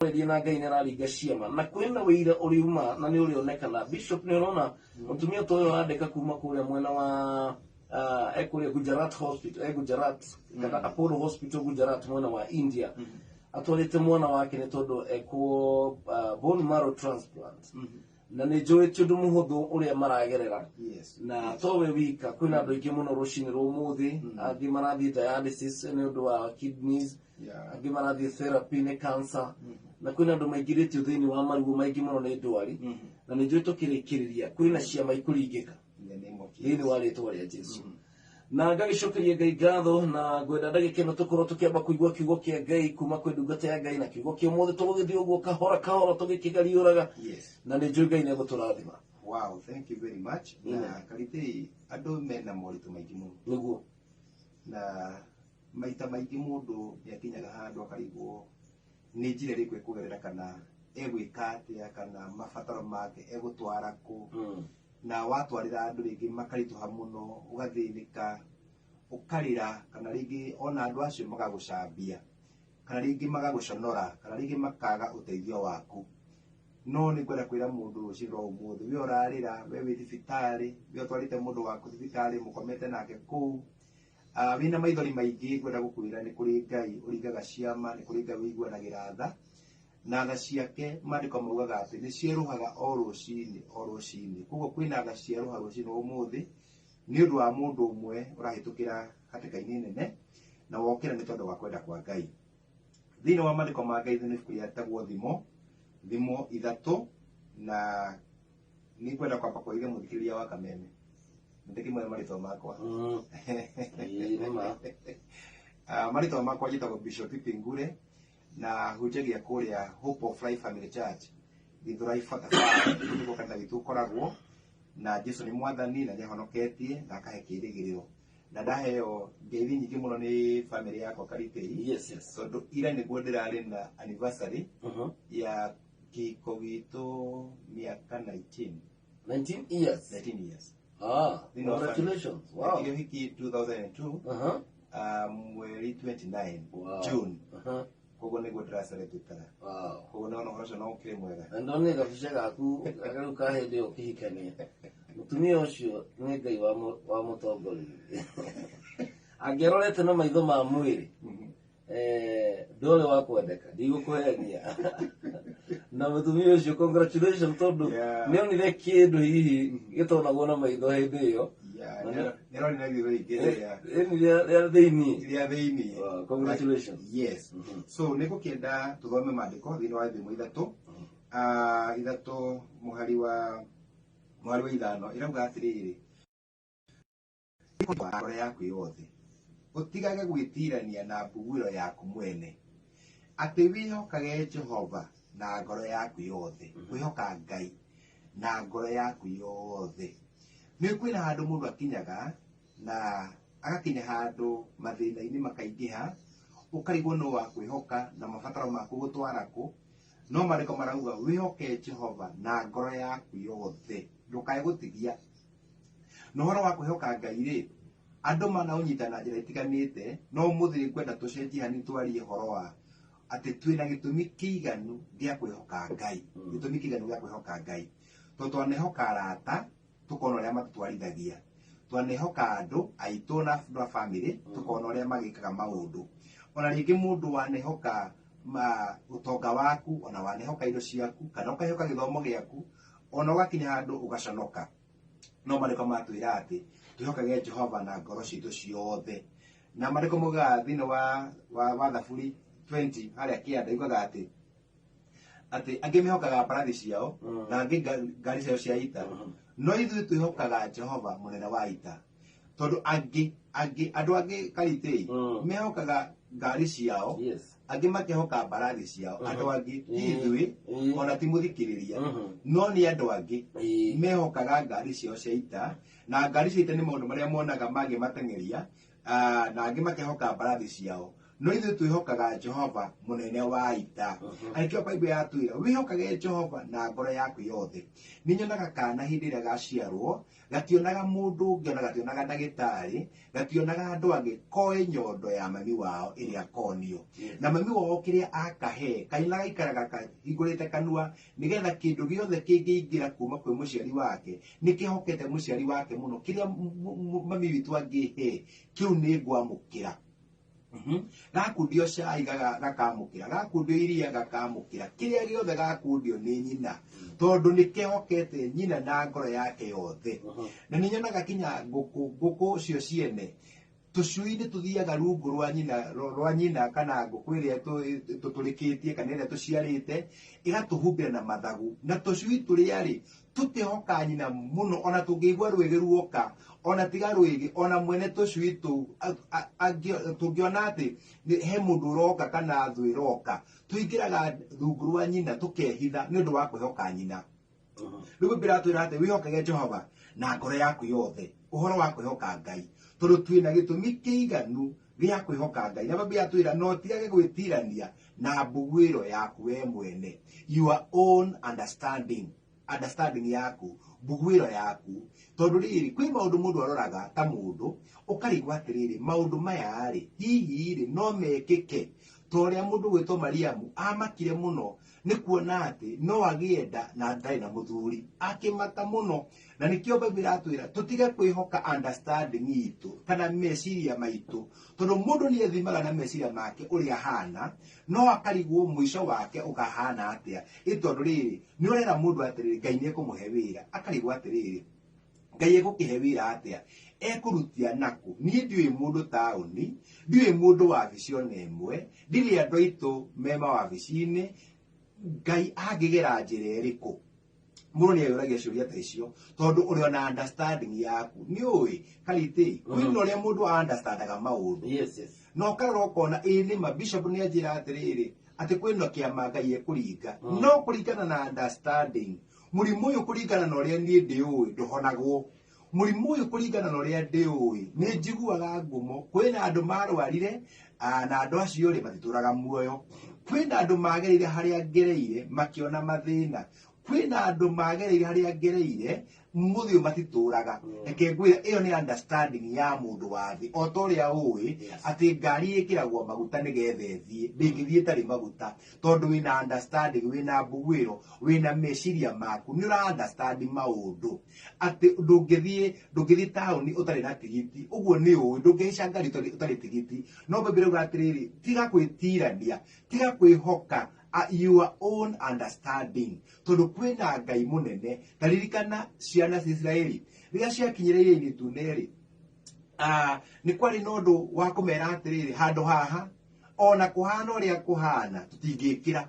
Tũraria na Ngai nĩ araringa ciama na kwĩna wĩira ũriuma na nĩ ũrĩonekana. Bishop, nĩ ũrona mũtumia ta ũyũ arandĩka kuma kũrĩa mwena wa ekũrĩa Gujarat Hospital, Gujarat kana Apollo Hospital Gujarat, mwena wa India, atwarĩte mwana wake nĩ tondũ ekwo bone marrow transplant, na nĩ njũĩ ti ũndũ mũhũthũ ũrĩa maragerera. Na towe wika, kwĩna andũ aingĩ mũno rũcinĩ rwa ũmũthĩ, angĩ marathiĩ dialysis nĩ ũndũ wa kidneys, angĩ marathiĩ therapy nĩ cancer, na kwĩna andũ maingĩrĩtio thĩinĩ wa maruo maingĩ mũno nĩ ndwari, na nĩ njũĩ tũkĩrĩkĩrĩria kwĩna ciama ikũringĩka In the name of thĩinĩ Jesus. wa rĩtwa rĩa Jesu. Na ngagĩcokeria Ngai ngatho na ngwenda ndagĩka ĩno tũkorwo tũkĩamba kũigua kiugo kĩa Ngai kuma kwĩ ndungata ya Ngai, na kiugo kĩa ũmũthĩ tũgũgĩthiĩ ũguo kahora kahora tũgĩkĩgariũraga, na nĩ njũĩ Ngai nĩ egũtũrathima. Wow, thank you very much. Na Karitei, andũ mena moritũ maingĩ mũno. Na maita maingĩ mũndũ nĩ akinyaga handũ akarigwo nĩ njĩra ĩrĩkũ ekũgerera kana egwĩka atĩa kana mabataro make egũtwara kũ. Na watwarĩra andũ rĩngĩ makaritũha mũno, ũgathĩnĩka, ũkarĩra, kana rĩngĩ ona andũ acio magagũcambia, kana rĩngĩ magagũconora, kana rĩngĩ makaga ũteithio waku. No nĩ ngwenda kwĩra mũndũ rũcinĩ rwa ũmũthĩ, we ũrarĩra, we wĩ thibitarĩ, we ũtwarĩte mũndũ waku thibitarĩ, mũkomete nake kũu, wĩna maithori maingĩ, ngwenda gũkwĩra nĩ kũrĩ Ngai ũringaga ciama, nĩ kũrĩ Ngai ũiguanagĩra tha, na tha ciake maandĩko maugaga atĩ nĩ cierũhaga o rũcinĩ o rũcinĩ. Koguo kwĩna tha cierũha rũcinĩ rwa ũmũthĩ nĩ ũndũ wa mũndũ ũmwe ũrahĩtũkĩra hatĩka-inĩ nene na wokĩra nĩ tondũ wa kwenda kwa Ngai. Thĩinĩ wa maandĩko ma Ngai thĩinĩ ibuku rĩetagwo Thimo, Thimo 3, na nĩ ngwenda kwamba kwarithia mũthikĩrĩria wa Kameme. Ndĩkĩmwe marĩtwa makwa. Ĩĩ, nĩ ma. Marĩtwa makwa njĩtagwo Bishop Pipi Ngure na hunjagia kũrĩa Hope of Life Family Church, Githurai 45, kũu nĩkuo kanitha witũ ũkoragwo, na Jesu nĩ mwathani na nĩahonoketie na akahe kĩĩrĩgĩrĩro. Na ndaheo ngeithi nyingĩ mũno nĩ family yakwa Karitei, tondũ ira nĩguo ndĩrarĩ na anniversary ya kĩhiko gitũ mĩaka 19. 19 years. 19 years. Thĩinĩ wa Congratulations. Wow. Ndekire ũhiki 2002, mweri 29, June. Koguo nĩguo ndĩracelebrataga. Koguo nĩwona ũhoro ũcio no ũkĩrĩ mwega. Na ndonire gabica gaku rĩu ka hĩndĩ ĩyo ũkĩhikania. Mũtumia ũcio nĩ Ngai wa mũtongoririe. Angĩarorete na maitho ma mwĩrĩ, ndũrĩ wa kwendeka, ndigũkũhenia. Na mũtumia ũcio congratulations, tondũ nĩonire kĩndũ hihi gĩtonagwo na maitho hĩndĩ ĩyo. Nĩaronire ritho rĩingĩ rĩrĩa Ĩni rĩa thĩiniĩ. Rĩa thĩiniĩ. Wow, congratulations. Yes. So nĩngũkĩenda tũthome maandĩko thĩinĩ wa Thimo 3, 3 mũhari wa 5, ĩrauga atĩrĩrĩ, ngoro yaku yothe ũtigage gwĩtirania na mbuguĩro yaku mwene, atĩ wĩhokage Jehova na ngoro yaku yothe. Kwĩhoka Ngai na ngoro yaku yothe. Nĩ kwĩna handũ mũndũ akinyaga na agakinya handũ mathĩna-inĩ makaingĩha, ũkarigwo nũ wa kwĩhoka na mabataro maku gũtwara kũ. No maandĩko marauga wĩhoke Jehova na ngoro yaku yothe, ndũkae gũtigia. Na ũhoro wa kwĩhoka Ngai rĩ, andũ manaũnyita na njĩra itiganĩte, no ũmũthĩ ngwenda tũcenjie hanini, twarie ũhoro wa atĩ twĩna gĩtũmi kĩiganu gĩa kwĩhoka Ngai. Gĩtũmi kĩiganu gĩa kwĩhoka Ngai, tondũ twanehoka arata tũkona ũrĩa matũtwarithagia, twanehoka andũ aitũ na andũ a family tũkona ũrĩa magĩkaga maũndũ, ona rĩngĩ mũndũ wanehoka ma ũtonga waku, ona wanehoka indo ciaku, kana ũkahehoka gĩthomo gĩaku, ona ũgakinya handũ ũgaconoka. No maandĩko matwĩra atĩ twĩhokage Jehova na ngoro citũ ciothe, na maandĩko maugaga thĩinĩ wa Thaburi 20 harĩa kĩanda yugaga atĩ angĩ mehokaga mbarathi ciao na angĩ ngari ciao cia ita, no ithuĩ twĩhokaga Jehova mũnene wa ita. Tondũ andũ angĩ Karitei mehokaga ngari ciao, angĩ makehoka mbarathi ciao, andũ angĩ ti ithuĩ, ona ti mũthikĩrĩria, no nĩ andũ angĩ mehokaga ngari ciao cia ita, na ngari cia ita nĩ maũndũ marĩa monaga mangĩmateng'eria, na angĩ makehoka mbarathi ciao. No ithuĩ twĩhokaga Jehova mũnene wa ita. Arĩkĩo Bible yatwĩra wĩhokage Jehova na ngoro yaku yothe. Nĩ nyonaga kana hĩndĩ ĩrĩa gaciarwo gationaga mũndũ ũngĩ ona gationaga ndagĩtarĩ, gationaga andũ angĩ, koĩ nyondo ya mami wao ĩrĩa konio. Na mami wao kĩrĩa akahe, kana gaikaraga kahingũrĩte kanua nĩgetha kĩndũ gĩothe kĩngĩingĩra kuma kwĩ mũciari wake, nĩ kĩhokete mũciari wake mũno. Kĩrĩa mami witũ angĩhe, kĩu nĩ ngwamũkĩra. Gakundio cai gakamũkĩra, gakundio iria gakamũkĩra, kĩrĩa gĩothe gakundio nĩ nyina, tondũ nĩ kehokete nyina na ngoro yake yothe. Na nĩ nyonaga kinya ngũkũ cio ciene tũcui nĩ tũthiaga rungu rwa nyina, rwa nyina kana ngũkũ ĩrĩa tũtũrĩkĩtie kana ĩrĩa tũciarĩte, ĩgatũhumbĩra na mathagu. Na tũcui tũrĩa rĩ, tũtihoka nyina mũno, ona tũngĩigua rwĩgĩ ruoka, ona tiga rwĩgĩ, ona mwene tũcui tũu, tũngĩona atĩ he mũndũ ũroka kana thũ ĩroka, tũingĩraga rungu rwa nyina tũkehitha nĩ ũndũ wa kwĩhoka nyina. Rĩu Bibilia ĩratwĩra atĩ wĩhokage Jehova na ngoro yaku yothe, ũhoro wa kwĩhoka Ngai, tondũ twĩna gĩtũmi kĩiganu gĩa kwĩhoka Ngai. Na Bibilia ĩratwĩra no tigage gwĩtirania na mbuguĩro yaku we mwene, your own understanding, understanding yaku, mbuguĩro yaku, tondũ rĩrĩ kwĩ maũndũ mũndũ aroraga ta mũndũ ũkarigwo atĩrĩrĩ, maũndũ maya rĩ hihi rĩ no mekĩke? Ta ũrĩa mũndũ gwĩtwo Mariamu amakire mũno nĩ kuona atĩ no agĩe nda na ndarĩ na mũthuri, akĩmaka mũno. Na nĩkĩo Bible ĩratwĩra tũtige kwĩhoka understanding itũ kana meciria maitũ, tondũ mũndũ nĩ ethimaga na meciria make ũrĩa ahana, no akarigwo mũico wake ũkahana atĩa. Ĩ tondũ rĩrĩ nĩ ũrera mũndũ atĩrĩrĩ Ngai nĩ ekũmũhe wĩra, akarigwo atĩrĩrĩ Ngai egũkĩhe wĩra atĩa, ekũrutia nakũ? Niĩ ndiũĩ mũndũ taũni, ndiũĩ mũndũ wabici ona ĩmwe, ndirĩ andũ aitũ me mawabici-inĩ, Ngai angĩgera njĩra ĩrĩkũ? Mũndũ nĩ eyũragia ciũria ta icio tondũ ũrĩ ona understanding yaku. Nĩ ũĩ Kariti, kwĩna ũrĩa mũndũ understandaga maũndũ. Yes, yes. Na ũkarora ũkona ĩĩ nĩ ma bishop nĩ anjĩra atĩrĩrĩ atĩ kwĩna kĩama Ngai ekũringa. No kũringana na understanding, mũrimũ ũyũ kũringana na ũrĩa niĩ ndĩũĩ ndũhonagwo. Mũrimũ ũyũ kũringana na ũrĩa ndĩũĩ nĩ njiguaga ngumo, kwĩna andũ marwarire, na andũ acio rĩ matitũraga muoyo. Kwĩna andũ magereire harĩa ngereire makĩona mathĩna. Kwĩna andũ magereire harĩa ngereire mũthĩ matitũraga. Reke ngwĩre ĩyo nĩ understanding ya mũndũ wa thĩ, o ta ũrĩa ũĩ atĩ ngari ĩkĩragwo maguta nĩgetha ĩthiĩ, ndĩngĩthiĩ ĩtarĩ maguta, tondũ wĩna understanding, wĩna mbuguĩro, wĩna meciria maku, nĩ ũra understand maũndũ atĩ ndũngĩthiĩ taũni ũtarĩ na tigiti, ũguo nĩ ũĩ ndũngĩhaica ngari ũtarĩ tigiti. No Bible ĩrauga atĩrĩrĩ, tiga gwĩtirania, tiga kwĩhoka your own understanding, tondũ kwĩna Ngai mũnene. Ta ririkana ciana cia Isiraeli rĩrĩa ciakinyire iria-inĩ itune rĩ, nĩ kwarĩ na ũndũ wa kũmera atĩrĩrĩ, handũ haha ona kũhana ũrĩa kũhana tũtingĩkĩra,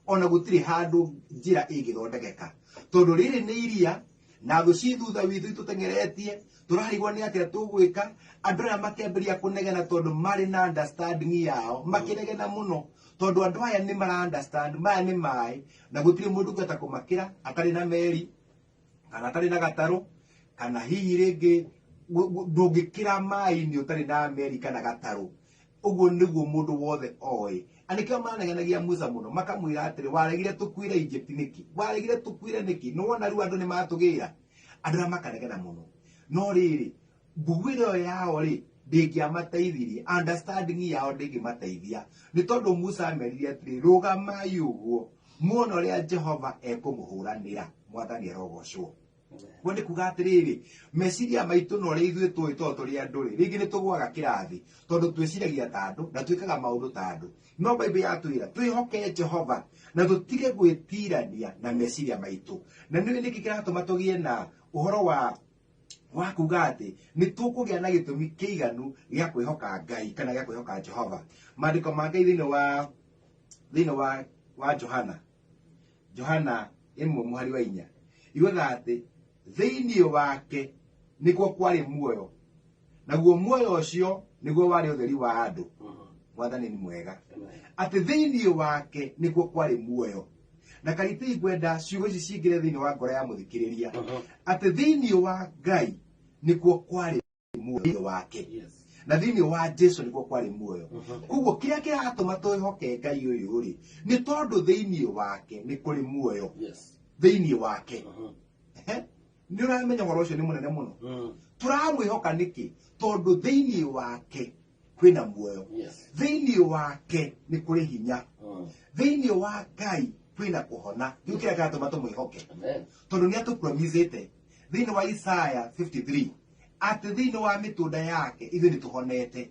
ona gũtirĩ handũ njĩra ĩngĩthondekeka, tondũ rĩrĩ nĩ iria na thũ ci thutha witũ itũteng'eretie, tũrarigwo nĩ atĩa tũgwĩka. Andũ aya makĩambĩrĩria kũnegena tondũ marĩ na understanding yao, makĩnegena mũno tondũ andũ aya nĩ mara understand maya nĩ maĩ na gũtirĩ mũndũ ũngĩhota kũmakĩra atarĩ na meri kana atarĩ na gatarũ, kana hihi rĩngĩ ndũngĩkĩra maĩ-inĩ ũtarĩ na meri kana gatarũ. Ũguo nĩguo mũndũ wothe oĩ. Na nĩkĩo manegenagia Musa mũno, makamwĩra atĩrĩ, waregire tũkuire Egypt nĩkĩ? Waregire tũkuire nĩkĩ? Nĩ wona rĩu andũ nĩ matũgĩra? Andũ aya makanegena mũno. No rĩrĩ, mbuguĩro ĩyo yao rĩ, ndĩngĩamateithirie, understanding yao ndĩngĩmateithia. Nĩ tondũ Musa amerire atĩrĩ, rũgamai ũguo, muone ũrĩa Jehova ekũmũhũranĩra. Mwathani arogocwo. Ũguo nĩ kuga atĩrĩrĩ, meciria maitũ na ũrĩa ithuĩ tũĩ tondũ tũrĩ andũ rĩ, rĩngĩ nĩ tũgũaga kĩrathi tondũ twĩciragia ta andũ na twĩkaga maũndũ ta andũ. No Bible yatwĩra twĩhoke Jehova na tũtige gwĩtirania na meciria maitũ. Na nĩ nĩkĩ kĩratũma tũgĩe na ũhoro wa kuga atĩ nĩ tũkũgĩa na gĩtũmi kĩiganu gĩa kwĩhoka Ngai kana gĩa kwĩhoka Jehova. Maandĩko ma Ngai thĩinĩ wa Johana, Johana ĩmwe mũhari wa inya, yugaga atĩ thĩinĩ wake nĩkuo kwarĩ muoyo, naguo muoyo ũcio nĩguo warĩ ũtheri wa andũ. Mwathani nĩ mwega. Atĩ thĩinĩ wake nĩkuo kwarĩ muoyo. Na Kariti ngwenda ciugo ici cingĩre thĩinĩ wa ngoro ya mũthikĩrĩria. Atĩ thĩinĩ wa Ngai nĩkuo kwarĩ muoyo wake. Na thĩinĩ wa Jesu nĩkuo kwarĩ muoyo. Koguo kĩrĩa kĩratũma twĩhoke Ngai ũyũ rĩ, nĩ tondũ thĩinĩ wake nĩ kũrĩ muoyo. Thĩinĩ wake. Nĩ ũramenya ũhoro ũcio nĩ mũnene mũno. Tũramwĩhoka nĩkĩ? Tondũ thĩinĩ wake kwĩna muoyo. Thĩinĩ wake nĩ kũrĩ hinya. Thĩinĩ wa Ngai kwĩna kũhona. Kĩu kĩrĩa kĩratũma tũmwĩhoke. Tondũ nĩ atũpromisĩte thĩinĩ wa Isaya 53 atĩ thĩinĩ wa mĩtũnda yake ithuĩ nĩ tũhonete.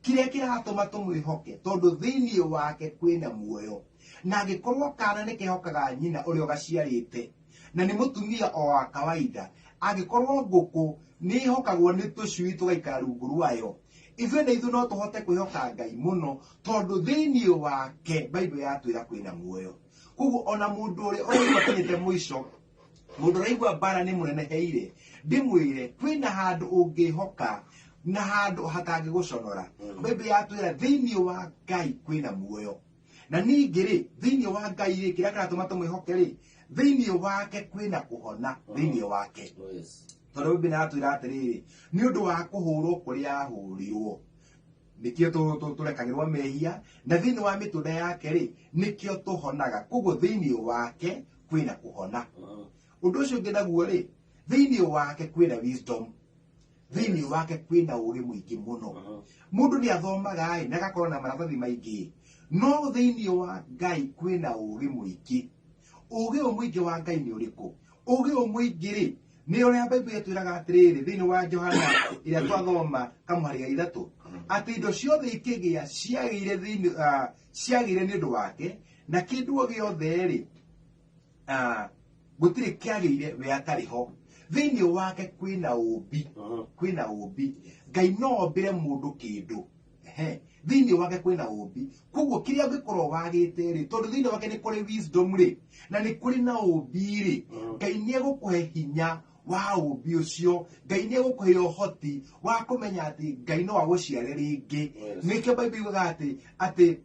Kĩrĩa kĩratũma tũmwĩhoke tondũ thĩinĩ wake kwĩna muoyo. Na angĩkorwo kana nĩ kehokaga nyina ũrĩa ũgaciarĩte na nĩ mũtumia o wa kawaida, angĩkorwo ngũkũ nĩ ĩhokagwo nĩ tũcui tũgaikara rungu rwayo, ithuĩ na ithuĩ no tũhote kwĩhoka Ngai mũno tondũ thĩinĩ wake Bible yatwĩra kwĩna muoyo. Koguo ona mũndũ ũrĩa ũraigua akinyĩte mũico, mũndũ ũraigua mbara nĩ mũneneheire, ndĩmwĩre kwĩna handũ ũngĩhoka na handũ hatangĩgũconora. Bible yatwĩra thĩinĩ wa Ngai kwĩna muoyo. Na ningĩ rĩ, thĩinĩ wa Ngai rĩ, kĩrĩa kĩratũma tũmwĩhoke rĩ, thĩinĩ wake kwĩna kũhona, thĩinĩ wake. Tondũ Bible yatwĩra atĩrĩrĩ, nĩ ũndũ wa kũhũrwo kũrĩa ahũrirwo nĩkĩo tũrekagĩrwo mehia, na thĩinĩ wa mĩtũnda yake rĩ, nĩkĩo tũhonaga. Koguo thĩinĩ wake kwĩna kũhona. Ũndũ ũcio ũngĩ naguo rĩ, thĩinĩ wake kwĩna wisdom. Thĩinĩ wake kwĩna ũũgĩ mũingĩ mũno. Mũndũ nĩ athomaga ĩ, na agakorwo na maratathi maingĩ, no thĩinĩ wa Ngai kwĩna ũũgĩ mũingĩ. Ũũgĩ ũyũ mũingĩ wa Ngai nĩ ũrĩkũ? Ũũgĩ ũyũ mũingĩ rĩ, nĩ ũrĩa Bible ĩtwĩraga atĩrĩrĩ thĩinĩ wa Johana ĩrĩa twathoma kamũhari ga 3, atĩ indo ciothe ikĩgĩa ciagĩire thĩinĩ, ciagĩire nĩ ũndũ wake, na kĩndũ o gĩothe rĩ, gũtirĩ kĩagĩire we atarĩ ho. Thĩinĩ wake kwĩna ũũmbi, kwĩna ũũmbi. Ngai no ombĩre mũndũ kĩndũ. Thĩinĩ wake kwĩna ũũmbi. Koguo kĩrĩa ũngĩkorwo wagĩte rĩ, tondũ thĩinĩ wake nĩ kũrĩ wisdom rĩ, na nĩ kũrĩ na ũũmbi rĩ, Ngai nĩ egũkũhe hinya wa ũũmbi ũcio. Ngai nĩ egũkũhe ũhoti wa kũmenya atĩ Ngai no agũciare rĩngĩ. Nĩkĩo Bible yugaga atĩ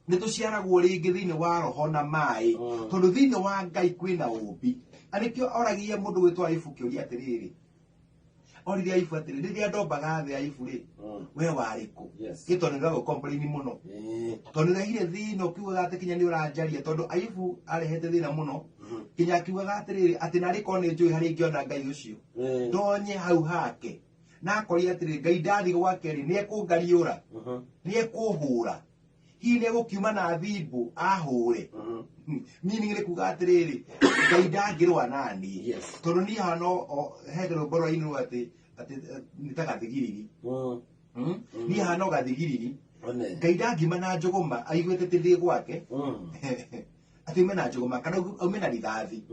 nĩ tũciaragwo rĩngĩ thĩinĩ wa roho na maĩ, tondũ thĩinĩ wa Ngai kwĩna ũũmbi. Na nĩkĩo oragia mũndũ gwĩtwo Ayubu kĩũria atĩrĩrĩ, oririe Ayubu atĩrĩ, rĩrĩa ndombaga thĩ Ayubu rĩ, we warĩ kũ? Ĩ tondũ nĩ ũragũ-complain mũno. Tondũ nĩ ũrehire thĩna ũkiugaga atĩ kinya nĩ ũranjaria, tondũ Ayubu arehete thĩna mũno, kinya akiugaga atĩrĩrĩ, atĩ narĩ korwo nĩ njũĩ harĩa ingĩona Ngai ũcio, ndonye hau hake. Na akoria atĩrĩrĩ, Ngai ndathiĩ gwake rĩ, nĩ ekũngariũra, nĩ ekũhũra, hihi nĩ egũkiuma na thimbu ahũre. Meaning nĩ kuga atĩrĩrĩ, Ngai ndangĩrũa na niĩ. Tondũ niĩ hana he rwĩmbo rwainirwo atĩ nĩ ta gathigiriri. Niĩ hana o gathigiriri. Ngai ndangiuma na njũgũma aiguĩte atĩ ndĩ gwake. Atĩ aume na njũgũma kana aume na rithathi.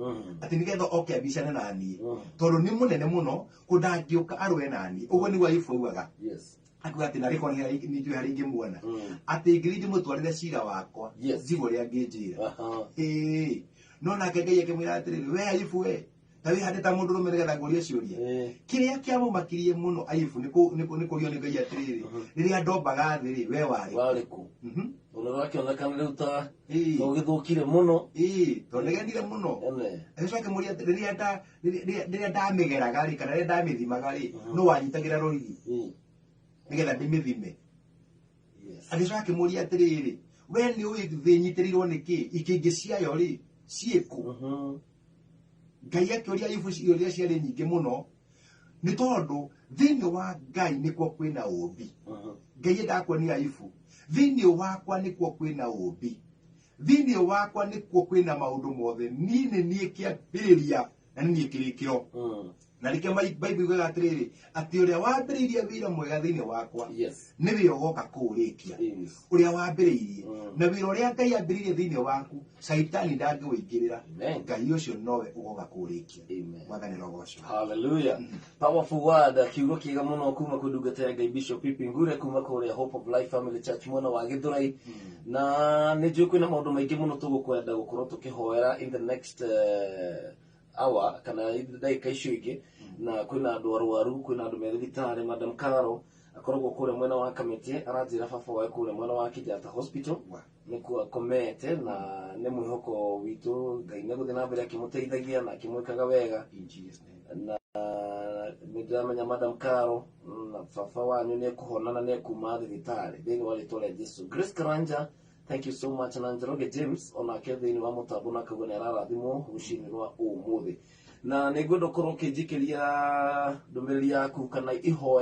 Atĩ nĩgetha oke ambicane na niĩ. Tondũ nĩ mũnene mũno, kũ ndangĩũka arũe na niĩ. Ũguo nĩguo Ayubu augaga. Akiuga atĩ narĩ korwo nĩ njũĩ harĩa ingĩmuona. Atĩ ngĩthiĩ ndĩmũtwarĩre cira wakwa, njigue ũrĩa angĩnjĩra. No nake Ngai akĩmwĩra atĩrĩrĩ, we Ayubu we, ta wĩhande ta mũndũ ũrũme nĩgetha ngũrie ciũria. Kĩrĩa kĩamũmakirie mũno Ayubu nĩ kũrio nĩ Ngai atĩrĩrĩ, rĩrĩa ndombaga thĩ rĩ, we warĩ kũ? Warĩ kũ? Tondũ nĩũrakĩonekana rĩu ta ũgĩthũkire mũno. Tondũ nĩgendire mũno. Agĩcoka akĩmũria atĩrĩ, rĩrĩa ndamĩgeraga rĩ, kana rĩrĩa ndamĩthimaga rĩ, nũ wanyitagĩra rũrigi? Nĩgetha ndĩmĩthime. Agĩcoka akĩmũria atĩrĩrĩ, we nĩ ũĩ thĩ ĩnyitĩrĩirwo nĩ kĩ? Ikĩngĩ ciayo rĩ, ciĩkũ? Ngai akĩũria Ayubu ciũria ciarĩ nyingĩ mũno, nĩ tondũ thĩinĩ wa Ngai nĩkuo kwĩna ũũmbi. Ngai endaga kuonia Ayubu, thĩinĩ wakwa nĩkuo kwĩna ũũmbi, thĩinĩ wakwa nĩkuo kwĩna maũndũ mothe, niĩ nĩ niĩ kĩambĩrĩria na nĩ niĩ kĩrĩkĩro. Na nĩkĩo Bible yugaga atĩrĩrĩ, atĩ ũrĩa wambĩrĩirie wĩra mwega thĩinĩ wakwa, nĩwe ũgoka kũũrĩkia. Ũrĩa wambĩrĩirie. Na wĩra ũrĩa Ngai ambĩrĩirie thĩinĩ waku, Caitani ndangĩũingĩrĩra. Ngai ũcio nowe ũgoka kũũrĩkia. Mwathani arogocwo. Hallelujah. Powerful word, kiugo kĩega mũno kuma kwĩ ndungata ya Ngai Bishop Pipi Ngure kuma kũrĩa Hope of Life Family Church mwena wa Gĩthũrai. Na nĩ njũĩ kwĩna maũndũ maingĩ mũno tũgũkwenda gũkorwo tũkĩhoera in the next hour kana ndagĩka icio ingĩ. Na kwĩna andũ arwaru, kwĩna andũ me thibitarĩ. Madam Caro akoragwo kũrĩa mwena wa Kamĩtĩ, aranjĩra baba wake kũrĩa mwena wa Kenyatta Hospital nĩkuo akomete, na nĩ mwĩhoko witũ Ngai nĩ egũthiĩ na mbere akĩmũteithagia na akĩmwĩkaga wega. In Jesus name. Na nĩ ndĩramenya Madam Caro Na baba wanyu nĩ ekũhona na nĩ ekuma thibitarĩ thĩinĩ wa rĩtwa rĩa Jesu. Grace Karanja, thank you so much. Na Njoroge James onake thĩinĩ wa mũtambo na akauga nĩ ararathimwo rũcinĩ rwa ũmũthĩ, na nĩ ngwenda ũkorwo ũkĩnjikĩria ndũmĩrĩri yaku kana ihoya.